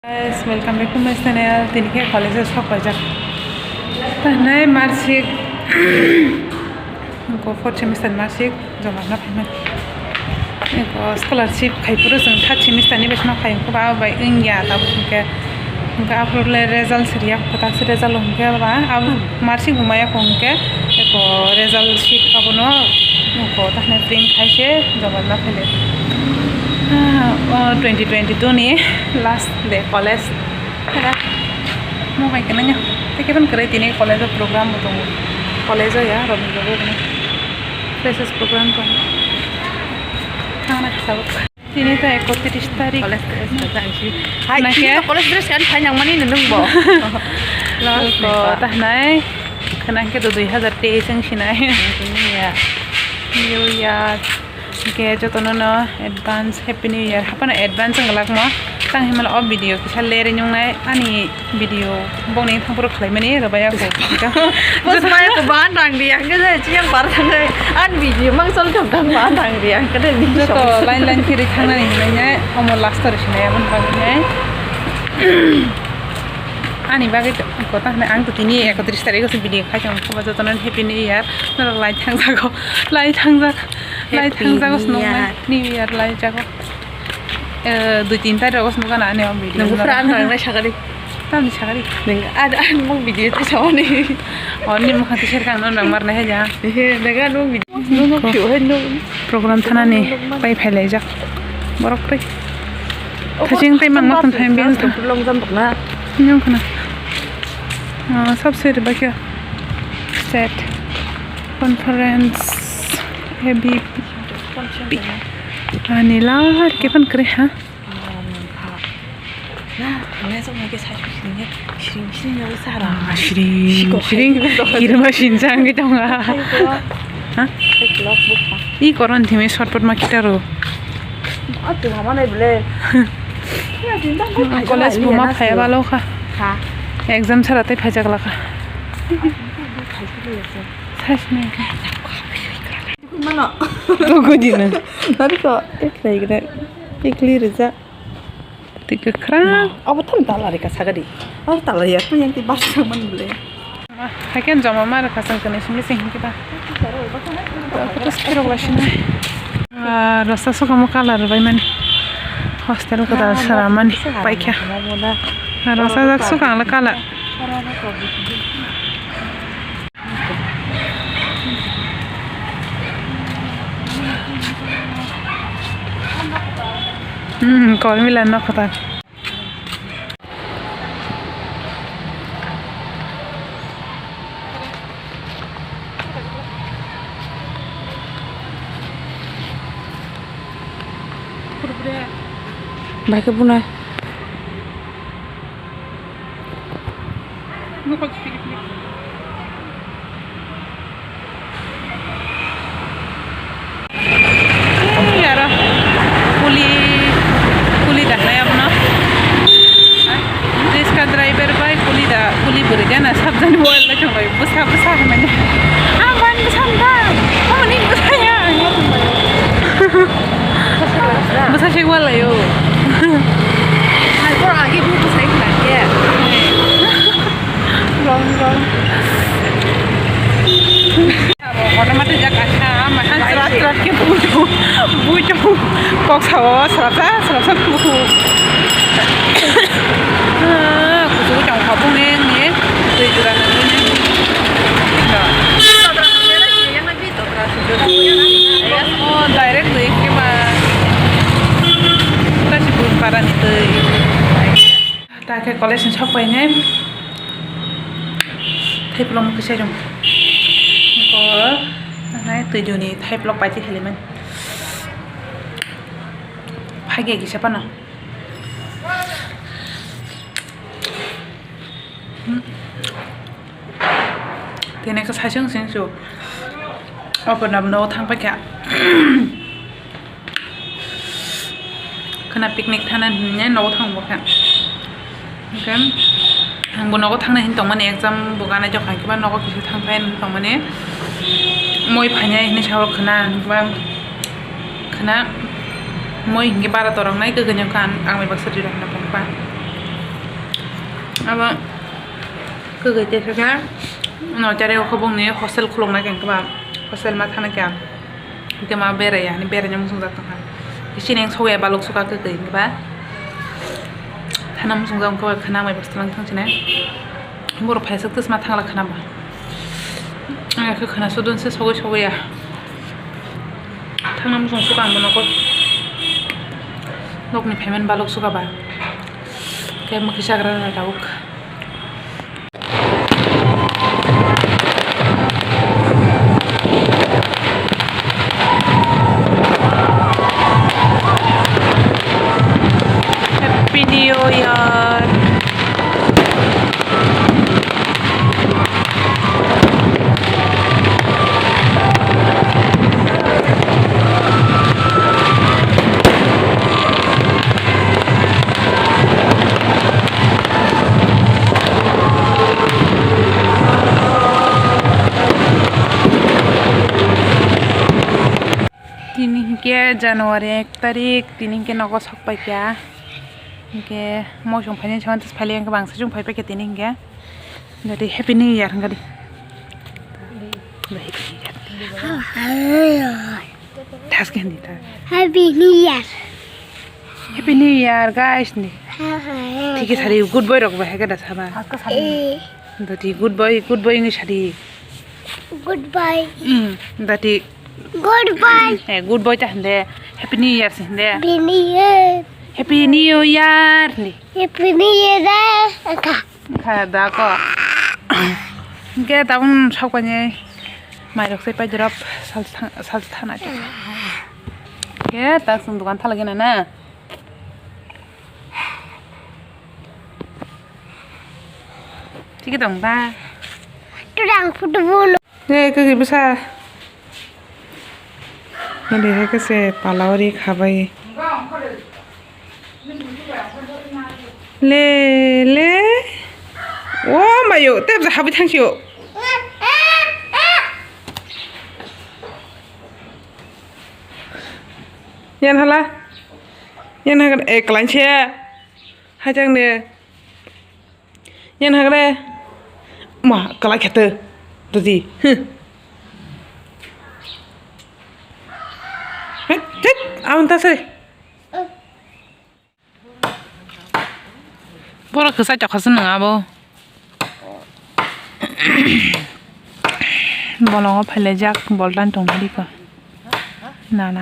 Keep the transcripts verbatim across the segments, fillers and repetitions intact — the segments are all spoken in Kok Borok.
Guys, welcome back to my channel. Tini khe college o sok paijak. Tanai marksheet, ko fourth semester marksheet joma na phaimani. Ko scholarship khai phuru chwng third semester ni bai phai ko ba bai wngya tabuk hwnkhe. Hwnkhe aphuru le result siriya, kwtal se result hwnkhe ba, abo marksheet bo maya ko hwnkhe, eko result sheet abono eko tahne print khai se joma na phai le. Ah, o twenty twenty-two ni last day college. Mo bai kene nya. Tei khe phano kwrwi tini college o program bo tongo. College o ya, Robindra Bhavan o freshers program tongo. Thangna khe tabuk. Tini ta ekotris tarik. College dress ka jang si. Hai, nake? Tini to college dress kan phai nang mani nung bo. Last ko ta nai. Khana khe to dui hazar teis wng sinai. Tini ya. New Year. Ke jotono no advance Happy New Year. Hapano advance wng lakmo. Tang himala o video kisa leri nung nai ani. Video bongni thangphuru khlaimani rwbai ako. Bosmaya ko ban rang di ang ke chiyang par thang ai. An video mang sol thang thang ban rang di ang ke de video. Joto line line kiri thangnani hinai nai omo last tor sinai aboni bagwi nai. Ani bagwi ko ta hinai ang to tini ekotris tarik o se video khai tong ko joto nan Happy New Year. Norok lai thang jago. Lai thang jak. Lai thang jago. Happy New Year. New Year lai jago. Eh, dui tin tarik o se nugana ani o video. Nungbo pura ang rang nai sakari. Tamni sakari. Neng, ad, ad, mung video te sawani. Oni mukha te serkang no nang mar nai haja. He, nega no video. No, no, pio, he, no. Program thanani pai phai laijak. Borok tei. Thaching tei mang ma thang thang bin. Long jam bokna. Nyong khana. Ah, sab se ba kya? State conference A B P. Ani lar ke pan kre ha. Na, nai sok nai ke sai sok sini, sini, sini, sini, sara. Ah, siring, siring, kirima sinjang ke tonga. Ha? I koron thimi shortcut ma kitaro. College bo ma phaya balo kha. Ha? Exam sara tei phaijak lakha. Sai sini. Mano. Tugu dina. Tadi ko, eh, lagi deh. Ikli reza. Twi kwkhwrang. Abo tamo tala rika sagadi. Abo tala ya, tu yang ti bar sa man bole. Haikhe joma ma rwkha chwng kwnwi simi se hinkhe ba. Abo to sphirok lai sinai. Ah, rasa sokamo colour rwbai mani. Hostel kwtal sara mani paikha. Rasa jak sokang la colour. Hmm, Kormila no kota. Bai khe bunai. Aro kuli, kuli daklai abono. Riska driver bai kuli da, kuli bwrwi gana sabjani wall lai chonglai bwsa bwsa hwnmani. Ah, ban bwsa hwnba. Omo ni bwsa ya. Bwsa se wall lai o. Ai, bor agi bu bwsa ikha ye. Wrong, wrong. Kotorma twijak kaisa, mahan chwrat chwrat khe bujo, bujo kok sao, srapsa, srapsa kuku. Ah, kuchugo tongkha bongni wngni twi jora nangmani. Oh, direct twi khe ba. Tasi bun parani twi. Ta khe college ni sok painai. Thaiplok kisa rung. Ko nai twi juni thaiplok paiti khailaimani. Phage kisa pano. Tini khe saisung sing su. Obo nabo nogo thang paikha. Khwna picnic thana hinwi nogo thang bo khe. Hwnkhe ang bo nogo thangna hin tongmani exam bo ganai jokha hinkhe ba nogo kisa thang phai hinwi tongmani. Moi phainai hinwi sao khwna hinkhe ba khwna moi hinkhe bara toroknai kwkwi nokha ang bai baksa rwi rokna phai kha. Abo kwgwi tei khe no chari o khobong ni hostel khuluk nai khe ba hostel ma thana khe. Hingke ma berai ya, hani berai no muchung jak tongkha. Chini ang soya balok suka kwtwi hingke ba. Thana muchung jak wngkha khana mai bwswk lang thang sinai. Borok phaisa twsma thangla khana ba. Ang khe khana sudun se sogwi sogwi ya. Thangna muchung suka ang bo nogo. Nokni phaimani balok suka ba. Khe mwkhwi chagra rok tabuk. Happy New Year. Tini hinkhe January ek tarik, tini hinkhe nogo sok paikha. Hinkhe mosong phainai sawan tes phailai hinkhe bangsa chwng phai paikha tini hinkhe. Jadi Happy New Year hinkhe di. Thaske hindi ta. Happy New Year. Happy New Year, guys, ni. Thike sari good boy rok bahai kada saba. Eh. Dati good boy, good boy ngi sari. Good boy. Hmm, dati. Good boy. Eh, good boy ta hinde. Happy New Year si hinde. Happy New Year. Happy New Year ni. Happy New Year. Aka. Kha da ko. Ge tabun sok pani. Mai rok sai pai drop sal thang, sal thana. Ge ta sung dukan thala gena na. Tiki dong ba. Tudang football. Hey, kaki bisa. Nadi hai kase palauri khabai. Le, le. Wa mayo, tep habi thang sio. Yan hala. Yan hagan, eh, kalain se. Hai jang de. Yan hagre. Ma, kalai khete. Dadi. Huh. Hei, hei, aun ta se. Borok kwchai tokha se nang abo. Bolongo phailaijak, boltan tongphirikha. Nana.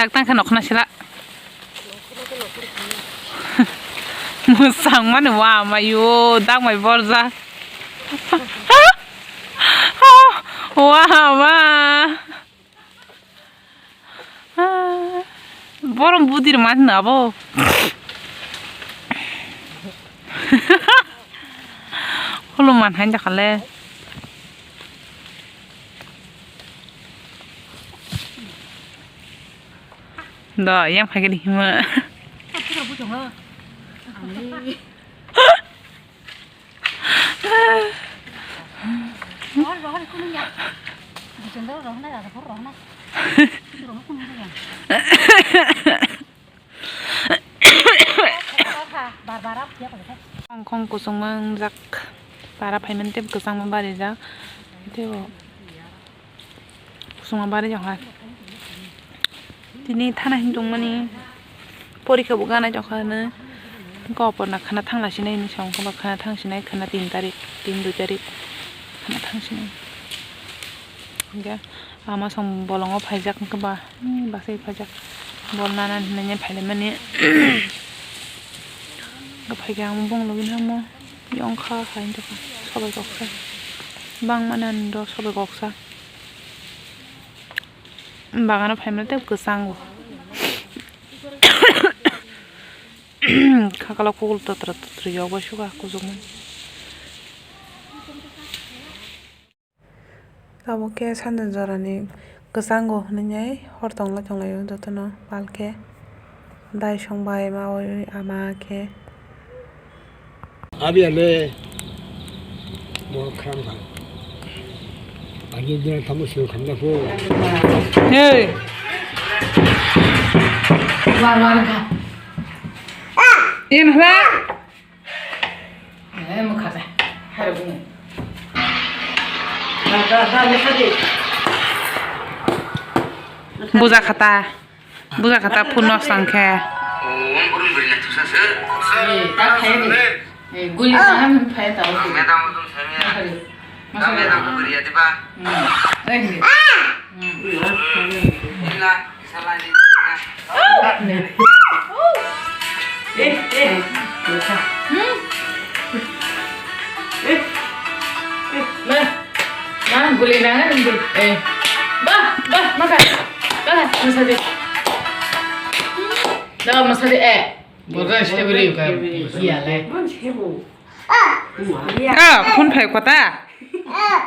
Tak tang khe nokhna sila. Mwsang mani wa mayo dang bai borja. Wa wa. Ah, borom budir man na bo. Holo man han jakale. Do yang phai gini hima. Khongkhong kusungma wngjak, para phaimani tei kwchangma barijak, tei bo. Kusuma bari jokha. Tini thana hin tongmani porikha bo gana jokha hwnwi. Hwnkhe oporna khana thangla sinai hinwi sa wngkha ba khana thang sinai khana tin tarik tin dui tarik khana thang sinai. Hwnkhe ama song bolongo phaijak hwnkhe ba hmm, basai phaijak bol nana hinwi phailaimani. Hwnkhe phaikhe ang bong login hamo yongkha hai jokha sobai koksa bangmani ani do sobai koksa. Bagano phaimani tei kwchango. Khakalok kugul totra totri yokbai suka kuchukmani. Tabuk khe sandal jorani kwchango hwnwi hor tongla tonglaio jotono pal khe. Dai song bai ma oi ama khe. Abi ale mo khram kha. Ani dina tamo sio khamna ko. Hey. War war kha. In hla. Eh, mo khata. Har bungo. Buja khata. Buja khata phunok sangkhe. Eh, ta khaye de. Eh, guli na ham phai ta. Madam, madam, sami ya. Masari. Masari. Madam, beri ya, di ba? Hmm. Eh, ni. Hmm. Ma, ma, guli na ngan di. Eh. Ba, ba, maka. Ba, masadi. Da, masadi, eh. Boga stable ka. Iya, le. Ah, phone phai kota. Ah,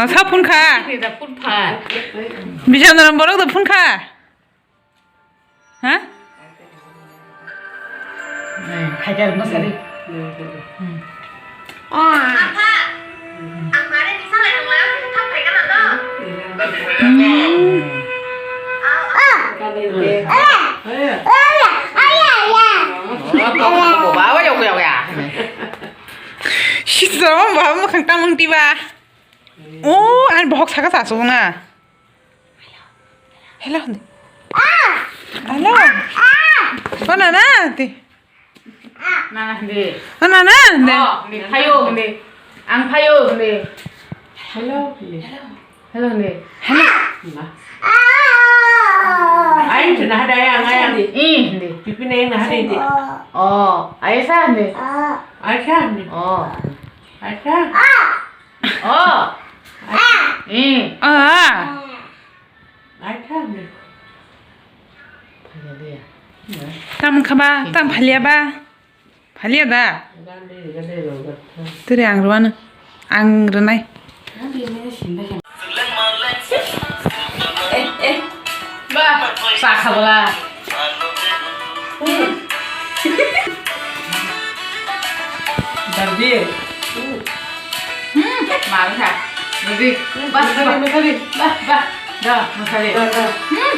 sa phone kha. Phone pha. Bijam naram borok da phone kha. Ha? Eh, hajar masari. Hmm. Sisrama baba mwkhang tamung tiba. Oh, ani bohok saka sa asuk na. Hello, hindi. Hello. Oh, nana, hindi. Nana, hindi. Oh, nana, hindi. Oh, hindi. Phayo, hindi. Ang phayo, hindi. Hello, hindi. Hello, hindi. Hello. Hindi. Ayang sa nahada, ayang, ayang. Ih, hindi. Pipi na yung nahada, hindi. Oh, ayang sa, hindi. Ayang sa, hindi. Oh. Ayang sa. Oh. Eh. Ah. Tam kha ba, tam phalia ba. Phalia da? Tiri ang rwano. Ang rwnai. Eh, eh. Ba, sa kha bwla. Dardi. Hmm, ma kha. Dardi. Ba, ba, ba, ba, ba. Da, masari. Da, da. Hmm.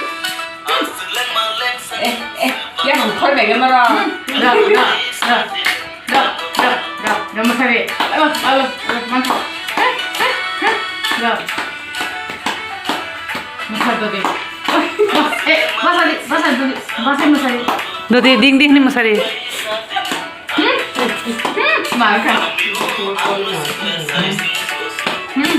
Eh, eh, ya, khoi bai gana ra. Da, da, da. Da, da, da, da, masari. Alo, alo, alo, mantap. Eh, eh, eh, da. Masari dodi. Eh, masari, masari dodi. Masari, masari. Dodi, ding, ding, ni masari. Hmm? Hmm? Maka. Hmm?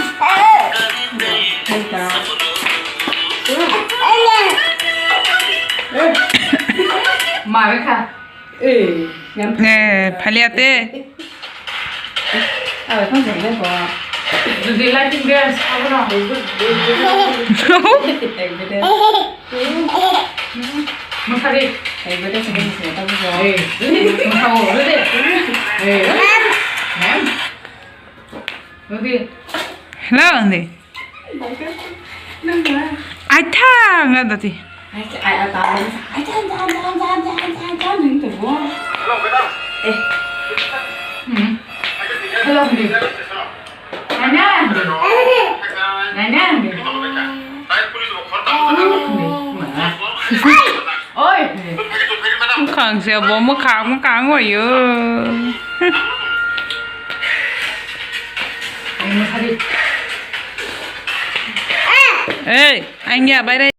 Maka. Eh, phalia te. Abe phone jang le bo. Jodi lighting be sabono. Masari. Eh, masari. Eh, eh. Hello, Andy. Aitha, nga dati. Hmm. Hello, Andy. Nana, Andy. Nana, Andy. Oi. Mwkhang se bo mwkhang mwkhang oyo. Ei, ang ya, bai rai.